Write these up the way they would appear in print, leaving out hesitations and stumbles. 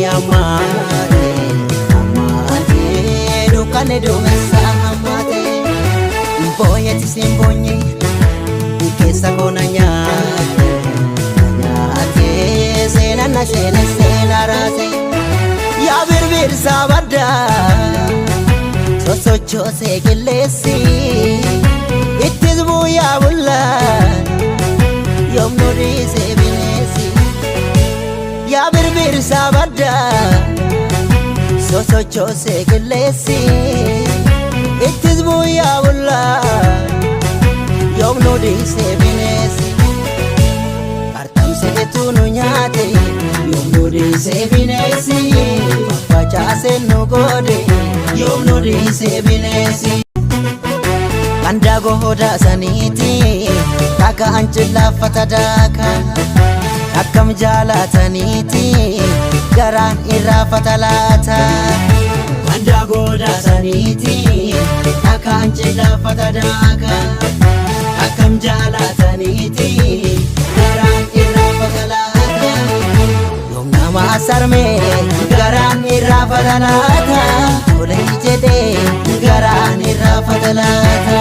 Dukkanni ammaate ammaate dukkanni duumessa ammaate booyyetti siin boonye keessa koona nyaate nyaate seenaan na sheene seenaa raase yaa birbirsaa baddaa sosochoosee qilleessi ittis bu'aa bullaan yoom nu dhiisee bineensi. Yaa birbirsaa baddaa sosochoosee qilleessi ittis bu'aa bullaan yoom nu dhiisee bineensi. Qarxamseetu nu nyaate yoom nu dhiisee bineensi facaasee nu goode yoom nu dhiisee bineensi. Kan goodaa saniiti akka ancillaafata daaka akkam jaalataniiti garaan irraa fatalaata. Kan goodaa saniiti akka ancillaafata daaka akkam jaalataniiti garaan irraa fatalaata. Yoom nama sarmee garaan irraa fatalaata tolee jedhee garaan irraa fatalaata.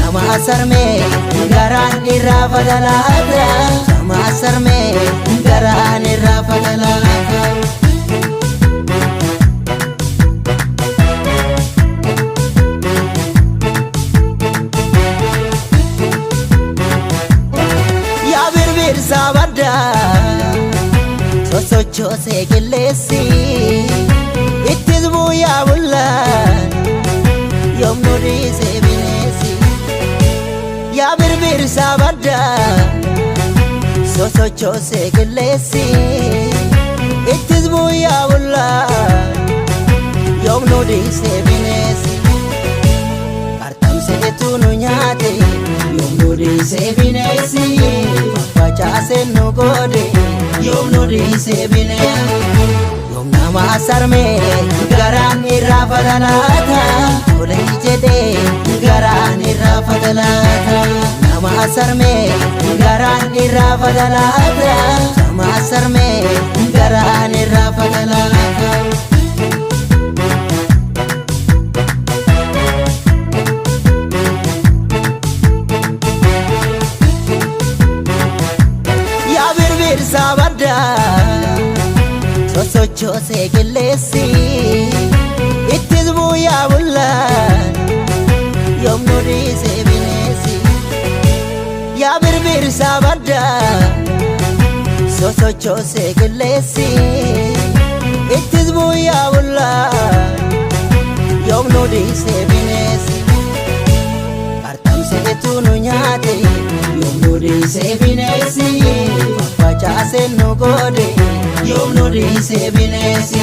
Nama sarmee garaan irraa fatalaata. Nama sarmee garaan irraa fatalaata. Yaa birbirsaa baddaa sosochoosee qilleessi ittis bu'aa bullaan yoom nu dhiisee bineensi. Yaa birbirsaa baddaa sosochoosee qilleessi ittis bu'aa bullaan yoom nu dhiisee bineensi. Qarxamseetu nu nyaate yoom nu dhiisee bineensi facaasee nu goode yoom nu dhiisee bineensi. Yoom nama sarmee garaan irraa fatalaata tolee jedhee garaan irraa fatalaata. Nama sarmee garaan irraa fatalaata. Nama sarmee garaan irraa fatalaata. Yaa birbirsaa baddaa sosochoosee qilleessi ittis bu'aa bullaan yoom nu dhiisee bineensi. Yaa birbirsaa baddaa sosochoosee qilleessi ittis bu'aa bullaan yoom nu dhiisee bineensi. Qarxamseetu nu nyaate yoom nu dhiisee bineensi facaasee nu goode yoom nu dhiisee bineensi.